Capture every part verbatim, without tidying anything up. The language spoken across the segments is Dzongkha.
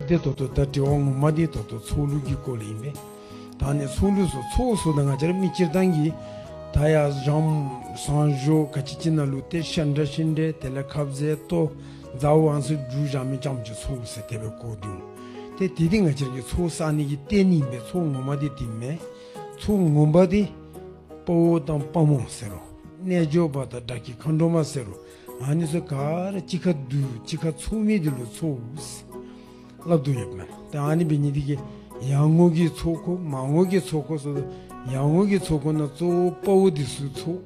ཏེ་ད་ལྟོ་ད་དྲི་བ་ངོ་མ་འདི་ད་ལྟོ་ཚོགས་གླུ་གི་སྐོར་ལས་ཨིན་པས། ད་ཨ་ནི་ཚོགས་གླུ་ཚུ་ཚོགས་ཟེརཝ་ད་ང་བཅས་ར་མི་སྤྱིར་བཏང་གིས་ད་ཡར་ཞང་སང་ཞོགས་ག་ཅི་ཅིག་ནང་ལུ་ཏེ་ཤ་འདྲ་ཤིང་འདྲ་དེ་ལས་ཁབ་ཟས་ལྟོ་ཟ་བ་ཨ་ནི་ཚུ་བསྒྲུབ་བཞག་མི་རྐྱངམ་ཅིག་ཚོགས་ཟེར་དེ་སྦེ་གོ་དོ། ཏེ་དེ་འདི་ང་བཅས་ར་གིས་ཚོགས་ཟེར་ནི་གི་རྟེན་ཨིན་པས། ཚོགས་ངོ་མ་འདི་དེ་མེན། ཚོགས་ངོ་མ་འདི་དཔའ་བོ་དང་དཔའ་མོ་ཟེར་རུང་རྣལ་འབྱོར་པ་དང་དགྲ་བགེགས་མཁའ་འགྲོ་མ་ཟེར་རུང་ཨ་ནི་ཚུ་ག་ར་གཅིག་ཁར་འདུ་གཅིག་ཁར་ཚོགས་མི་འདི་ལུ་ཚོགས་ཟེར་སླབ་དོ་ཡོདཔ་མས། ཏེ་ཨ་ནི་འབད་ནི་འདི་གིས་ཡར་ངོ་གི་ཚོགས་འཁོར་མར་ངོ་གི་ཚོགས་འཁོར་ཟེར་ཡར་ངོ་གི་ཚོགས་འཁོར་ནང་གཙོ་བོ་དཔའ་བོ་འདི་ཚུ་ཚོགས།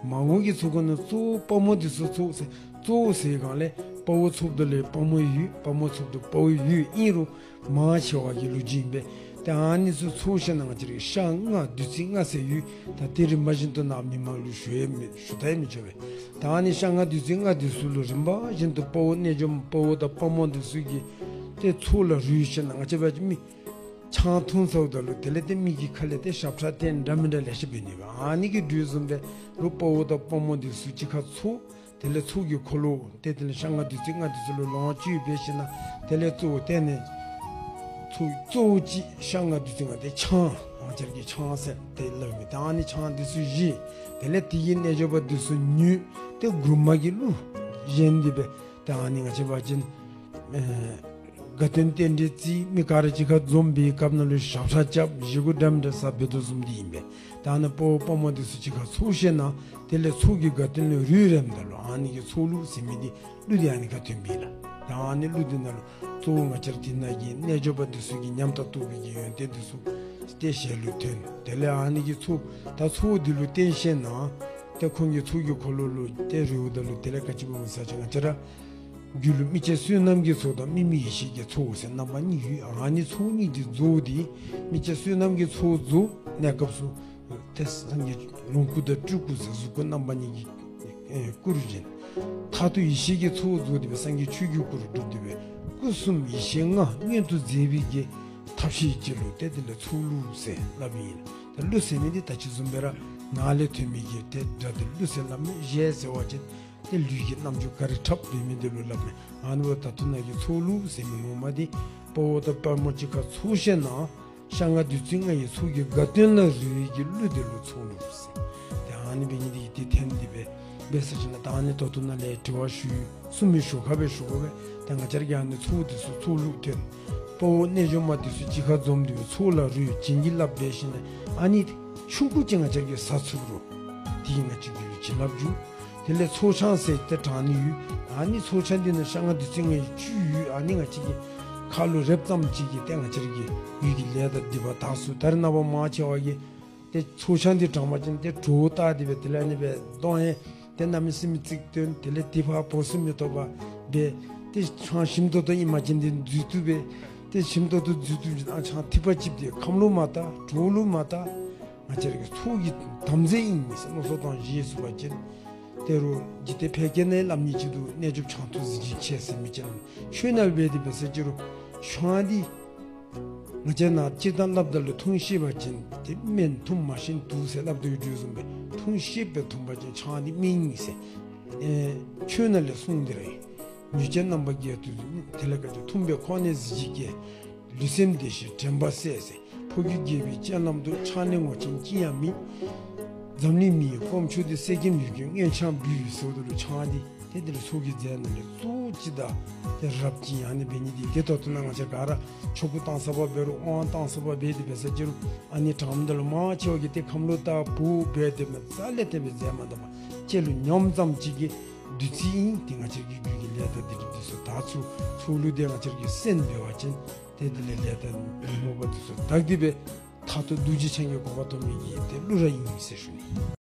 མར་ངོ་གི་ཚོགས་འཁོར་ནང་གཙོ་བོ་དཔའ་མོ་འདི་ཚུ་ཚོགས་ཟེར། གཙོ་བོ་ཟེར་སྒང་ལས་དཔའ་བོ་ཚོགསཔ་ད་ལུ་དཔའ་མོ་ཡོད། དཔའ་མོ་ཚོགསཔ་ད་དཔའ་བོ་ཡོད། ཨིན་རུང་མང་ཆེ་བ་གི་ལུ་བྱིན་པས། ཏེ་ཨ་ནི་ཚུ་ཚོགས་ཞིནམ་ལས་ང་བཅས་ར་གིས་ཤ་ལྔ་བདུད་རྩི་ལྔ་ཟེར་ཡོད། ད་དེ་རིམ་པ་བཞིན་དུ་ནཱ་མི་མང་ལུ་ཞུ་ཡང་མི་ཞུ་ད་ཡང་མི་ཆོག་པས། ད་ཨ་ནི་ཤ་ལྔ་བདུད་རྩི་ལྔ་འདི་ཚུ་ལུ་རིམ་པ་བཞིན་དུ་དཔའ་བོ་རྣལ་འབྱོར་དཔའ་བོ་དང་དཔའ་མོ་འདི་ཚུ་གིས་ཏེ་ཚོགས་ལ་རོལ་ཞིནམ་ལས་ང་བཅས་འབད་བ་ཅིན་མི་ཆང་འཐུང་ཚརཝ་ད་ལུ་དེ་ལས་ཏེ་མི་གི་ཁ་ལས་ཏེ་ཞབས་ཁྲ་ཏེ་འདྲ་མི་འདྲ་ལེ་ཤ་འབད་ནི་ཨིན་པས། ཨ་ནི་གི་དུས་བཟུམ་སྦེ་ལུ་དཔའ་བོ་དང་དཔའ་མོ་འདི་ཚུ་གཅིག་ཁར་ཚོགས། དེ་ལས་ཚོགས་ཀྱི་འཁོར་ལོ་ཏེ་དེ་ལས་ཤ་ལྔ་བདུད་རྩི་ལྔ་འདི་ཚུ་ལུ་ལོངས་སྤྱོད་འབད་ཞིནམ་ལས་དེ་ལས་གཙོ་བོ་ཏེ་ནི་ཚོགས་གཙོ་བོ་ཅིག་ཤ་ལྔ་བདུད་རྩི་ལྔ་ཏེ་ཆང་ང་བཅས་ར་གིས་ཆང་ཟེར་ཏེ་སླབ་མི་ད་ཨ་ནི་ཆང་འདི་ཚུ་བཞེས། དེ་ལས་དེ་གི་རྣལ་འབྱོར་པ་འདི་ཚུ་ཉོས། ཏེ་མགུར་མ་གི་གླུ་བཞེངས་ཏེ་སྦེ་ཏེ་ཨ་ནི་ང་བཅས་འབད་བ་ཅིན་ཨེ་དགའ་སྟོན་རྟེན་འབྲེལ་བརྩི། མི་ག་ར་གཅིག་ཁར་འཛོམས་པའི་སྐབས་ནང་ལུ་ཞབས་ཁྲ་རྐྱབ་བཞེས་སྒོ་འདྲ་མི་འདྲ་ཟ་འབད་དོ་བཟུམ་འདི་ཨིན་པས། ད་ཨ་ནི་དཔའ་བོ་དཔའ་མོ་འདི་ཚུ་གཅིག་ཁར་ཚོགས་ཞིནམ་ལས་དེ་ལས་ཚོགས་ཀྱི་དགའ་སྟོན་ལུ་རོལ་རནམ་ད་ལུ་ཨ་ནི་གི་ཚོགས་གླུ་ཟེར་མི་འདི་གླུ་འདི་ཨ་ནི་ཁར་ཐོན་པས་ལགས། ད་ཨ་ནི་གླུ་འདི་ནང་ལུ་གཙོ་བོ་ང་བཅས་ར་དེ་ནང་གི་རྣལ་འབྱོར་པ་འདི་ཚུ་གི་ཉམས་དང་རྟོགས་པའི་གི་ཡོན་ཏན་འདི་ཚུ་ཏེ་ཞལ་ལུ་ཐོན། དེ་ལས་ཨ་ནི་གི་ཚོགས་ད་ཚོགས་འདི་ལུ་བརྟེན་ཞིནམ་ལས་ཏེ་ཁོང་གི་ཚོགས་ཀྱི་འཁོར་ལོ་ལུ་ཏེ་རོལཝ་ད་ལུ་དེ་ལས་ག་ཅི་འབད་འོང་ཟེར་བ་ཅིན་ང་བཅས་ར་རྒྱུད་ལུ་དམིགས་བཅས་བསོད་ནམས་ཀྱི་ཚོགས་དང་དམིགས་མེད་ཡེ་ཤེས་ཀྱི་ཚོགས་ཟེར་རྣམ་པ་གཉིས་ཡོད། ཨ་ནི་ཚོགས་གཉིས་འདི་རྫོགས་ཏེ་དམིགས་བཅས་བསོད་ནམས་ཀྱི་ཚོགས་རྫོགས་གནས་སྐབས་སུ་ཏེ་སངས་རྒྱས་ལོངས་སྐུ་དང་སྤྲུལ་སྐུ་ཟེར་གཟུགས་སྐུ་རྣམ་པ་གཉིས་ཀྱི་ཨེ་སྐུ་རུ་བཞེངས། མཐར་ཐུག་ཡེ་ཤེས་ཀྱི་ཚོགས་རྫོགས་ཏེ་སྦེ་སངས་རྒྱས་ཆོས་ཀྱི་སྐུ་རུ་གྲུབ་སྟེ་སྦེ་སྐུ་གསུམ་ཡེ་ཤེས་ལྔ་མངོན་དུ་མཛད་པའི་གི་ཐབས་ཤེས་ཅིག་ལུ་ཏེ་དེ་ལས་ཚོགས་གླུ་ཟེར་སླབ་ཨིན། ད་གླུ་ཟེར་མི་འདི་ད་ཅི་བཟུམ་སྦེ་ར་ངག་ལས་ཐོན་མི་གི་ཏེ་སྒྲ་འདི་གླུ་ཟེར་སླབ་མས། གཞས་ཟེར་བ་ཅིན་ཏེ་ལུས་ཀྱི་རྣམ་འགྱུར་ག་ར་འཁྲབ་སྡོད་མི་འདི་ལུ་སླབ་མས། ཨ་ནི་འབདཝ་ད་ད་ལྟོ་ནཱ་གི་ཚོགས་གླུ་ཟེར་མི་ངོ་མ་འདི་དཔའ་བོ་དང་དཔའ་མོ་གཅིག་ཁར་ཚོགས་ཞིནམ་ལས་ཤ་ལྔ་བདུད་རྩི་ལྔ་ཡི་ཚོགས་ཀྱི་དགའ་སྟོན་ལ་རོལ་བའི་གི་གླུ་འདི་ལུ་ཚོགས་གླུ་ཟེར། ཏེ་ཨ་ནི་འབད་ནི་འདི་གིས་ཏེ་ཐོན་ཏེ་སྦེ་འབད་ཟེར་ཞིནམ་ལས་ད་ཨ་ནི་ད་ལྟོ་ནཱ་ལས་དྲི་བ་ཞུ་གསུམ་མི་ཞུ་ཁ་སྦེ་ཞུ་དགོ་པས། ཏེ་ང་བཅས་ར་གི་ཨ་ནི་ཚོགས་འདི་ཚུ་ཚོགས་གླུ་ཐོན། དཔའ་བོ་རྣལ་འབྱོར་མ་འདི་ཚུ་གཅིག་ཁར་འཛོམས་ཏེ་སྦེ་ཚོགས་ལ་རོལ་བྱིན་གྱིས་བརླབས་འབད་ཞིནམ་ལས་ཨ་ནི་ཆུང་ཀུ་ཅིག་ང་བཅས་ར་གིས་ཟ་ཚུགས་རུང་དེ་གིས་ང་བཅས་རྒྱུད་ལུ་བྱིན་རླབས་འཇུག། དེ་ལས་ཚོགས་ཆང་ཟེར་ཏེ་དྲང་ནི་ཡོད། ཨ་ནི་ཚོགས་ཆང་འདི་ནང་ཤ་ལྔ་བདུད་རྩི་ལྔའི་བཅུད་ཡོད། ཨ་ནི་ང་བཅས་ཀྱི་ཁ་ལུ་རེགཔ་ཙམ་ཅིག་གིས་ཏེ་ང་བཅས་ར་གི་རྒྱུད་ཀྱི་ལས་དང་སྡིག་པ་དག་ཚུགས། ད་རེས་ནངས་པ་མང་ཆེ་བ་གིས་ཏེ་ཚོགས་ཆང་འདི་དྲང་པ་ཅིན་ཏེ་གྲོགས་བལྟ་སྟེ་སྦེ་དེ་ལས་ཨ་ནི་སྦེ་གཏང་ཡང་ཏེ་གནམ་མེད་ས་མེད་ཙིག་བཏོན། དེ་ལས་ཏེ་ཕར་བོར་ས་མི་ཐོབ་པར་སྦེ་ཏེ་ཆང་ཞིམ་ཏོག་ཏོ་ཨིན་པ་ཅིན་འདི་འཛུལ་བཏུབ་པས། ཏེ་ཞིམ་ཏོག་ཏོ་འཛུལ་བཏུབ་ཅིག་ཨ་ཆང་ཐིགས་པ་གཅིགཔོ་འདི་ཁམས་ལུ་མ་བལྟ་གྲོགས་ལུ་མ་བལྟ། ང་བཅས་ར་གི་ཚོགས་ཀྱི་དམ་རྫས་ཨིན་ཟེར་མནོ་བསམ་བཏང་བཞེས་ཚུགས་པ་ཅིན། ཏེ་རུང་འཇིག་རྟེན་ཕལ་སྐད་ནང་སླབ་ནི་ཅིག་འདུག། རྣལ་འབྱོར་ཆང་འཐུང་གཟི་བརྗིད་ཆེ་ཟེར་མི་ཅིག་ལུ། ཆོས་ནང་འབད་དེ་འབད་ཟེར་ཅི་རུང་ཆང་འདི་ང་བཅས་ནཱ་སྤྱིར་བཏང་སླབ་ད་ལུ་འཐུང་ཤེས་པ་ཅིན་ཏེ་སྨན། འཐུང་མ་ཤེས་དུག་ཟེར་སླབ་དོ་ཡོད་དོ་བཟུམ་སྦེ་འཐུང་ཤེས་པའི་འཐུང་པ་ཅིན་ཆང་འདི་སྨན་ཨིན་ཟེར། ཨེ་ཆོས་ནང་ལས་གསུངས་ཏེ་ར་ཡོད། མྱོས་བྱེད་རྣམ་པ་བརྒྱད་དུ་དེ་ལས་ག་ཅི། འཐུངས་པས་ཁོག་ནད་གཟི་བརྗིད་སྐྱེ། ལུས་སེམས་བདེ་ཞིང་དྲན་པ་གསལ་ཟེར། ཕོ་རྒྱུད་རྒྱས་པའི་སྤྱན་ལམ་དུ། ཆང་ནི་ངོ་ཆེན་ཅི་ཡང་མིན། འཛམ་གླིང་མི་ཡི་སྐོམ་ཆུ་འདི། གསེར་སྐྱེམས་ལུས་ཀྱི་མངོན་ཆང་འབུལ་ཟེརཝ་ད་ལུ་ཆང་འདི་ཏེ་དེ་ལས་ཚོགས་ཀྱི་རྫས་ནང་ལས་གཙོ་བོ་ཅིག་དང་ཏེ་རབ་ཅིག་ཨིན། ཨ་ནི་འབད་ནི་འདི་ཏེ་ད་ལྟོ་ནཱ་ང་བཅས་ག་ར་ཆོ་ག་གཏང་ས་པ་འབད་རུང་དབང་གཏང་ས་པ་འབད་དེ་འབད་ཟེར་ཅི་རུང་ཨ་ནི་དྲངམ་ད་ལུ་མང་ཆེ་བ་གིས་ཏེ་ཁམས་ལུ་བལྟ་བུ་འབད་དེ་མ་རྩ་ལས་ཏེ་འབད་རྫས་མ་དང་མ་ལྕེ་ལུ་མྱོངམ་ཙམ་ཅིག་གིས་བདུད་རྩི་ཨིན། ཏེ་ང་བཅས་ཀྱི་རྒྱུད་ཀྱི་ལས་དང་སྡིག་སྒྲིབ་འདི་ཚུ་དག་ཚུགས། ཚོགས་གླུ་འདི་ང་བཅས་ཀྱིས་གསན་འབད་བ་ཅིན་ཏེ་དེ་ལས་ལས་དང་ཉོན་མོངས་པ་འདི་ཚུ་དག་སྟེ་སྦེ་མཐར་ཐུག་རྡོ་རྗེ་འཆང་གི་གོ་འཕང་ཐོབ་ནི་གི་ཏེ་གླུ་ར་ཨིན་ཟེར་ཞུ་ནི།